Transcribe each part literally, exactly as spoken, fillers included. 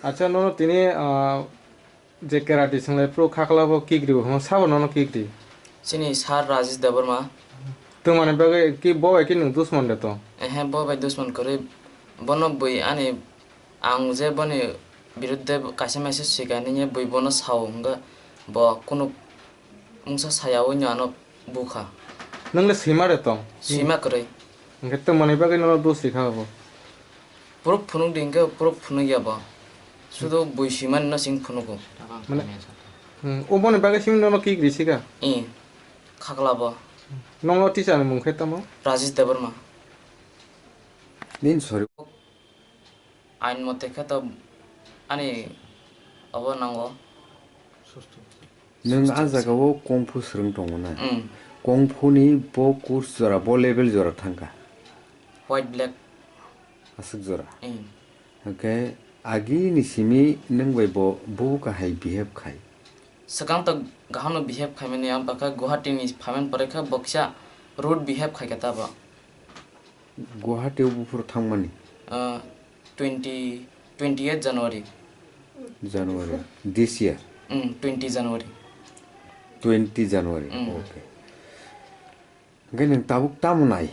Acha, nono tini, ah, je karate swnglai pro khakla bo kick ri, hwn sabo nono kick ri. Chini sir Rajesh Debbarma. Tongmani bagwi ki bo bai ki nwng dusman de to? Ehe, bo bai dusman kwrwi. Bono bui ani, ang je boni biruddhe kaisa message swikha nini bui bono sao hwnga bo kunu mungsa saya o nw ano bukha. Nwng le swima de tong? Swima kwrwi. Hwnkhe tongmani bagwi nono dos rikha bo? Proof phunuk di hwnkhe proof phunuk ya bo. Sudo bui swimani no sing phunugo. Mane, hmm, oboni bagwi simi nono kick risika? Ih, khakla bo. Nono teacher ni mung khe tamo? Rajesh Debbarma. Nini sori. Ain mote khe to ani obo nango. Nwng a jaga o kung fu swrwng tongo na? Mm. Kung fu ni bo course jora, bo level jora thangkha? White black. Aswk jora? Mm. Hwnkhe agini simi nwng bai bo bubu kahai behave khai? Swkang to kaham no behave khaimani, ang bakha Guwahati ni phaimani pore khe bo kisa rude behave khaikha ta bo. Guwahati o buphuru thangmani? Ah, twenty, twenty eight January. January. This year? Mm, twenty January. Twenty January. Mm. Okay. Hwnkhe nwng tabuk tamo nai?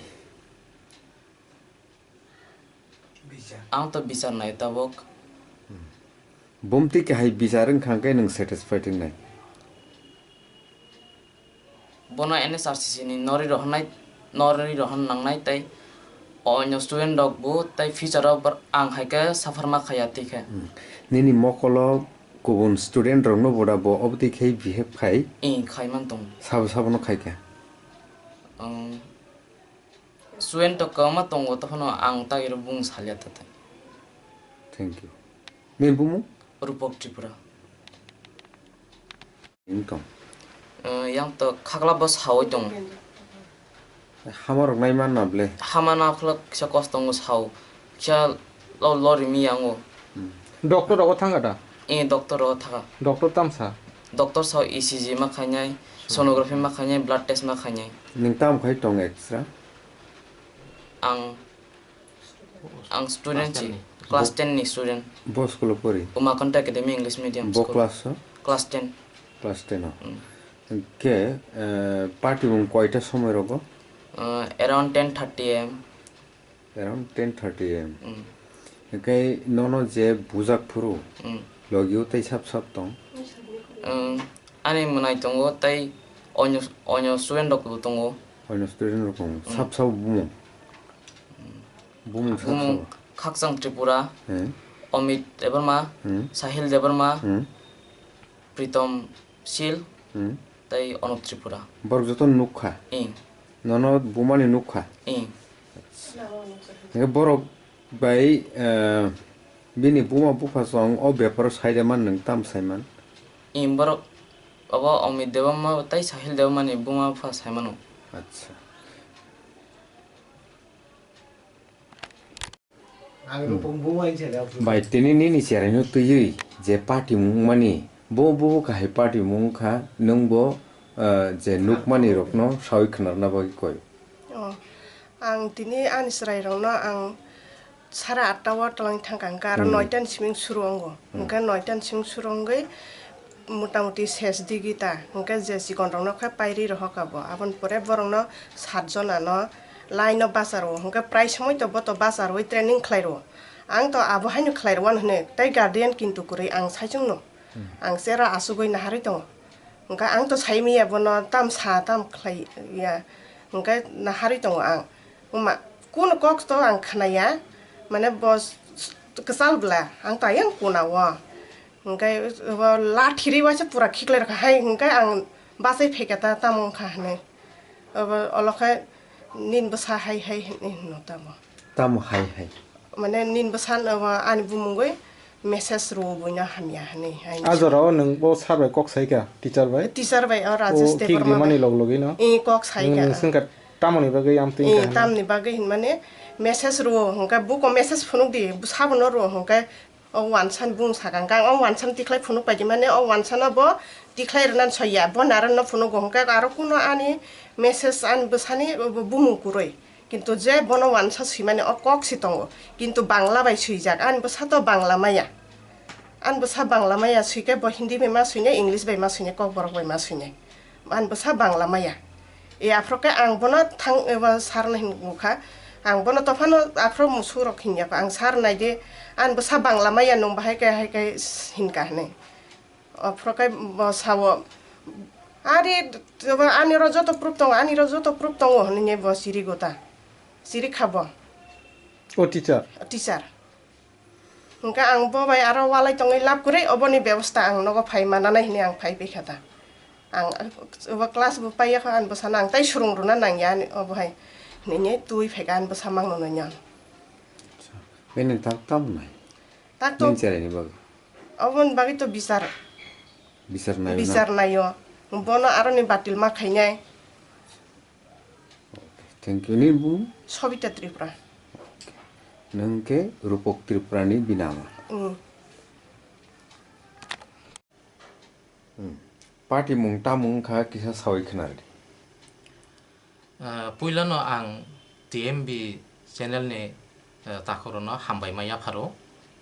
Ang to bichar nai tabuk. Bumtwi kahai bichar wngkha hwnkhe nwng satisfied wngnai? Bono N S R C C ni norwi rohornai, norwi rohor nangnai tei onyo student rok bo tei future o bor-, ang hai khe suffer ma khaiya twi khe. Hmm. Nini mokolo kubun student rokno boda bo obotwi khe behave khai? Ih, khai man tongo. Sabo sabo no khai kha? Ang student to kwbangma tongo, tophano ang tagiro bung salia ta tei. Thank you. Nini bumung? Rupok Tripura. Wng tong. Eh, yang to khakla bo sawi tong. Hama rok nai man na ble? Hama na khwlak kisa kosto wngo sao. Kisa lo, lo rimi yango. Hmm. Doctor rogo thangka da? Eh, doctor rogo thaka. Doctor tamsa? Doctor sao E C G ma khainai, sonography ma khainai, blood test ma khainai. Nwng tam khai tong extra? Ang Ang student si, class ten ni student. Bo school o pori? Umakanta Academy English Medium Bo school. Class o? Class ten. Class ten o. Mm. Hwnkhe, eh, party mung koita somoi rogo? Eh, around ten thirty A M. Around ten thirty A M. Mm. Hwnkhe nono je bujak phuru, mm, logi o tei sap sap tong? Mm, ani mwnai tongo tei onyo, onyo student rok bo tongo. Onyo student rok tongo. Mm. Sap sap bumung? Bumung sak Bumung sabo. Khakchang Tripura, Hmm. Amit Debbarma, Hmm. Sahil Debbarma, Hmm. Pritom Sil, Hmm. tei Anup Tripura. Borok joto nukha? Ing. Nono bumani nukha? Ing. Hingke borok bai, eh, bini buma bupha song o beparo saide man nwng tam saiman? Ing borok obo Amit Debbarma tei Sahil Debbarmani buma bupha saimano. Acha. Ang rupong buma insa da. Bai, tini nini cherai no twiwi je party mung mani, bo, bo, bo kahai party mung kha, nwng bo, eh, je nukmani rokno sawi khwnarna bagwi koi. Oh, ang tini ani cherai rokno ang sara atta o twlang thangkha, hwnkhe aro Hmm. noita ni siming suru wngo. Hmm. Hwnkhe noita ni siming suru wngwi mota moti ses digi ta, hwnkhe je chikon rokno khe pairi rohor kha bo. Aboni pore borokno sat jona no line o bachar o, hwnkhe prai somoi to bo to bachar wi training khlai rwo. Ang to abo haino khlai rwano hwnwi, tei guardian kintu kwrwi ang saichung no. Hmm. Ang chera asugwi naharwi tongo. Hwnkhe ang to sai manya bono tam sa tam khlai ya. Hwnkhe naharwi tongo ang. Wngma kuno kok to ang khna ya. Mane bo s-, s-, kwchal bwla. Ang to ayang kuna o. Hwnkhe bo lathi ri waisa pura khiklai rwkha hai. Hwnkhe ang bachai phaikha ta tamo wngkha hwnwi. Obo, olo khe nini bwsa hai hai hinwi hino tamo. Tamo hai hai? Mane nini bwsa no, ani bumungwi message rwo buino hamya hinwi hai. A jora o nwng bo sir bai kok sai kha, teacher bai? Teacher bai, o Rajesh Debbarma bai. O kick rimani log logino? Ee, kok sai kha. Nwng swngkha tamoni bagwi amtwing kha hinwi? Ee, tamni bagwi hinmani message rwo, hwnkhe buko message phunukdi, sabono rwo, hwnkhe O wansa ni bung sakang kang, o wansa no tikhlai phunuk paidi mani, o wansa no bo tikhlai rwna soi ya, bo naro no phunugo, hwnkhe aro kuno ani message ani bwsani bo bumung kwrwi, kintu je bono wansa swimani o kok se tongo, kintu Bangla bai swijak, ani bwsa to Bangla maya. Ani bwsa Bangla maya swi khe bo Hindi bai ma swinai, English bai ma swinai, Kokborok bai ma swinai. Ani bwsa Bangla maya. E aphuru khe ang bono thang, eba sir no hin nukha. Ang bono tophano aphuru musu rok hinya kha. Ang sir nai di, ani bwsa Bangla maya nwng bahai khe, hai khe hinka hinwi. Aphuru khe bo sao, "Ari, ani ro joto proof tongo, ani ro joto proof tongo," hinwi bo chiri gota. Chiri kha bo. O teacher. Teacher. Hingke ang bo bai aro walai tongwi lab kwrwi, oboni bebosta ang nogo phai mananai hinwi ang phai phaikha ta. Ang obo class bo paiya kha, ani bwsano ang tai swrwng rwna nangya ani obo hai hinwi twi phaikha, ani bwsa mangno nangya. Bini tak tam nai. Tak to. Nini cheraini bagwi. Oboni bagwi to bichar. Bichar naio na? Bichar naio. Bono aroni batil ma khainai. Thank you. Nini bumung? Sobita Tripura. Nwng khe Rupok Tripura ni bini ama. Mm. Hmm. Party mung tamung wngkha kisa sawi khna rwdi. Ah, puilano ang T M B channel ni, eh, takhukrokno hambai ma yapharo.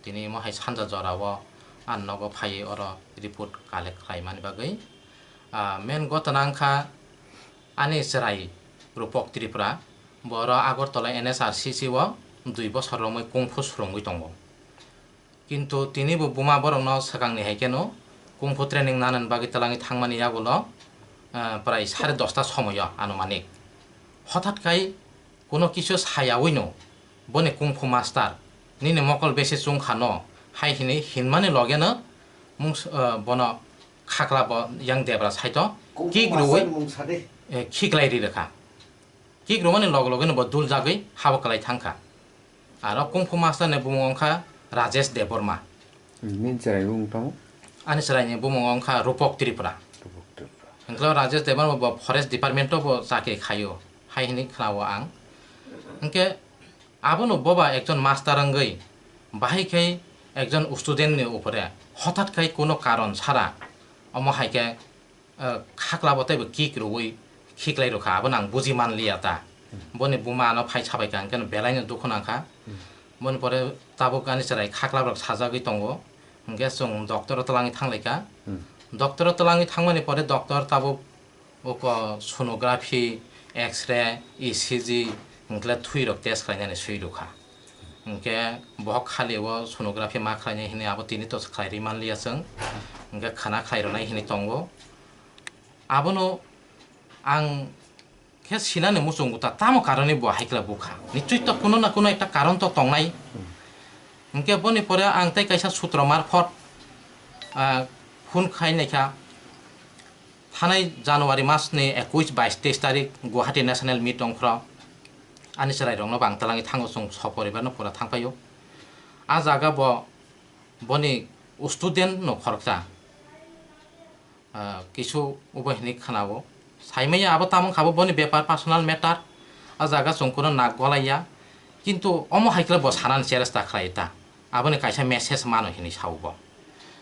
Tini omo hai sanja jorao ang nogo phaiwi oro report collect khlaimani bagwi. Ah, main gotona wngkha ani chwrai Rupok Tripura. Bo oro Agartala N S R C C o dui bosor romwi kung fu swrwngwi tongo. Kintu tini bo buma borokno swkangni hai kheno kung fu training nanani bagwi twlangwi thangmani yagulo, eh, prai sare dosta somoyo anumanik. Hothat khai kuno kisu sayawino boni kung fu master, "Nini mokol besi chwng kha no," hai hinwi hinmani logeno mung, eh, bono khakla bo yang debra saito Kung fu kick rwui, master mung sa de. Eh, khiklai ri rwkha. Kick rwmani log logeno bo dul jagwi habo kwlai thangkha. Aro kung fu master ni bumung wngkha Rajesh Debbarma. Nini chwraini bumung tamo? Ani chwraini bumung wngkha Rupok Tripura. Rupok Tripura. Hwnkhe Rajesh Debbarma bo forest department o bo chakri khaio, hai hinwi khnao ang. Hwnkhe abono boba ekjon master wngwi bahai khai ekjon student ni upore hothat khai kuno karon sara omo hai khe, eh, khakla bo teibo kick rwui khiklai rwkha, abono ang buji manliya ta. Hmm. Boni buma ano phai sabaikha, hwnkhe belaino dukhu nangkha. Hmm. Boni pore tabuk ani chwrai khakla rok sajagwi tongo, hwnkhe chwng doctor o twlangwi thanglaikha. Hmm. Doctor o twlangwi thangmani pore doctor tabuk oko sonography, X-ray, E C G, hwnkhe thwi rok test khlainani swi rwkha. Hwnkhe bohok khali o sonography ma khlainai hinwi abo tini to khlai ri manliya chwng, hwnkhe khana khlai rwnai hinwi tongo. Abono ang khe sinani muchungo ta tamo karonwi bo hai khe bukha. Nichoi to kuno na kuno ekta karon to tongnai. Hwnkhe boni pore ang tei kaisa sutro marphot, ah, phone khai naikha. Thanai January mas ni ekush, bais, teis tarik Guwahati National Meet ongkhro. Ani chwrai rokno bo ang twlangwi thango, chwng soporibar no pura thangpaio. Ah jaga bo boni student no khoroksa. Ah, kisu ubo hinwi khnao. Saimaya abo tamung kha bo boni bepar, personal matter. Ah jaga chwng kuno nak golaiya. Kintu omo hai khe bo sanani cheresta khlai ta. Aboni kaisa message mano hinwi sao bo.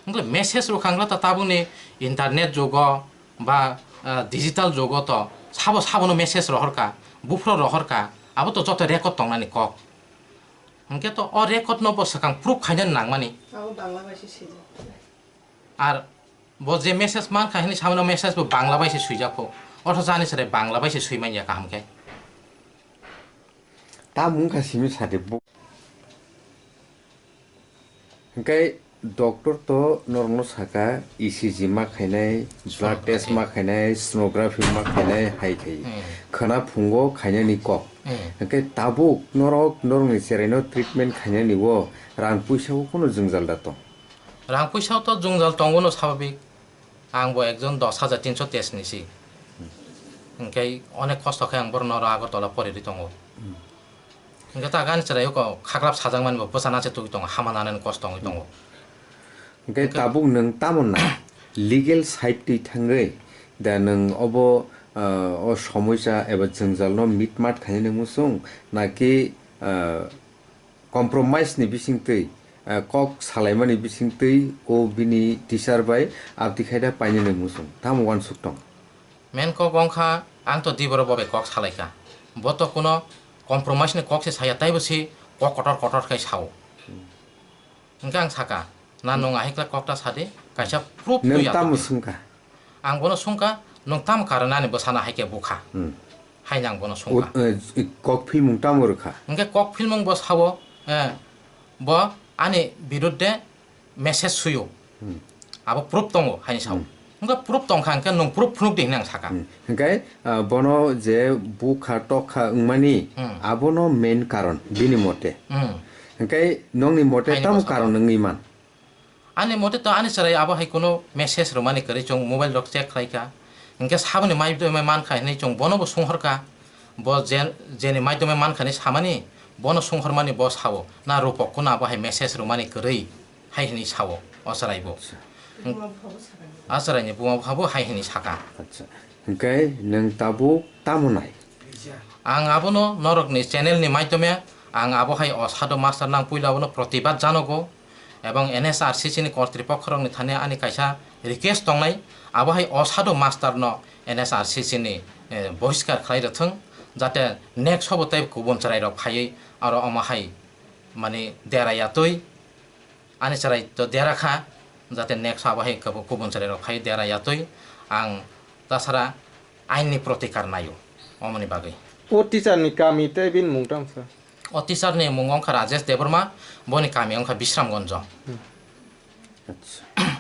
Hwnkhe message rwkha hwnkhe ta tabukni internet jugo ba, ah, digital jugo to sabo sabono message rohorkha, buphro rohorkha. Abo to joto record tongnani kok. Hwnkhe to o record no bo swkang proof khaina nangmani. Abo Bangla bai se swijak. Ar bo je message mankha hini samano message bo Bangla bai se swijak pho. Othoch ani chwrai Bangla bai se swi manya kaham khe. Tamo wngkha simi sade bo. Hwnkhe doctor to norokno saka E C G ma khainai, blood test Sonography. Ma khainai, sonography ma khainai hai khai. Hmm. Khwna phungo khainani kok. Hmm. Hwnkhe tabuk norok, norokni cheraino treatment khainani o rang puisa o kunu jwngjal da tong? Rang puisa to jwngjal tongo no sababik. Ang bo ekjon dos hajar tinso test ni si. Hwnkhe onek kosto khe ang borokno oro Agartala poriri tongo. Hmm. Hwnkhe ta gani chwrai o khaklap sajak mani bo bwsa nache tugwi tongo, hama nanani kosto wngwi tongo. Hwnkhe tabuk nwng tamo na legal side twi thangwi da nwng obo, ah, o somoisa eba jwngjalno mitmat khainani muchung naki, ah, compromise ni bisingtwi, ah, kok salaimani bisingtwi o bini teacher bai abdi khaida painani muchung tamo uansuk tong? Main kok wngkha, ang to di borok bo bai kok salaikha. Bo to kuno compromise ni kok se saya, taibo se kok kotor kotor khai sao. Hwnkhe ang saka, Na nwng ahikla kokta sadi, kaisa proof Nwng twi tamo apani. Sungkha? Ang bono sungkha, nwng tamo karon ani bwsano hai khe bukha? Hmm. Haino ang bono sungkha. Ut-, eh, kok philmung tamo rwkha? Hwnkhe kok philmung bo sao, eh, bo ani birudde message suyo. Hmm. Abo proof tongo, haini sao. Hmm. Hwnkhe proof tongkha, hwnkhe nwng proof phunuk di hwnwi ang sakha. Hmm. Hwnkhe, ah, bono je bukha tokha wngmani, Hmm. abono main karon, bini mote. Hmm. Hwnkhe nongni mote Haini tamo bwskango. Karon wngwi man? Ani mote to ani chwrai abo hai kuno message rwmani kwrwi chwng mobile rok check khlaikha. Hwnkhe saboni maidome mankha hinwi chwng bono bo sunghorkha. Bo je, jeni maidome mankha hinwi samani, bono sunghormani bo sao, na Rupok kuno abo hai message rwmani kwrwi hai hinwi sao o chwrai bo. Acha. Buma buphabo sakha. A chwraini buma buphabo hai hinwi sakha. Acha. Hwnkhe nwng tabuk tamo nai? Ang abono norokni channel ni maidome ang abo hai osado master nang puila abono protibad janogo, ebong N S R C C ni kortripokho rokni thani ani kaisa request tongnai, abo hai osado master no N S R C C ni, eh, bohiskar khlai rwthwng, jate next hobo tei kubun chwrai rok phaiwi aro omo hai mani dera yatwi. Ani chwrai to dera kha, jate next abo hai kebo-, kubun chwrai rok phai dera yatwi ang tasara ain ni protikar naio, omoni bagwi. O teacher ni kami tei bini mung tamo sa? O teacher ni mung wngkha Rajesh Debbarma, boni kami wngkha Bisramganj. Acha.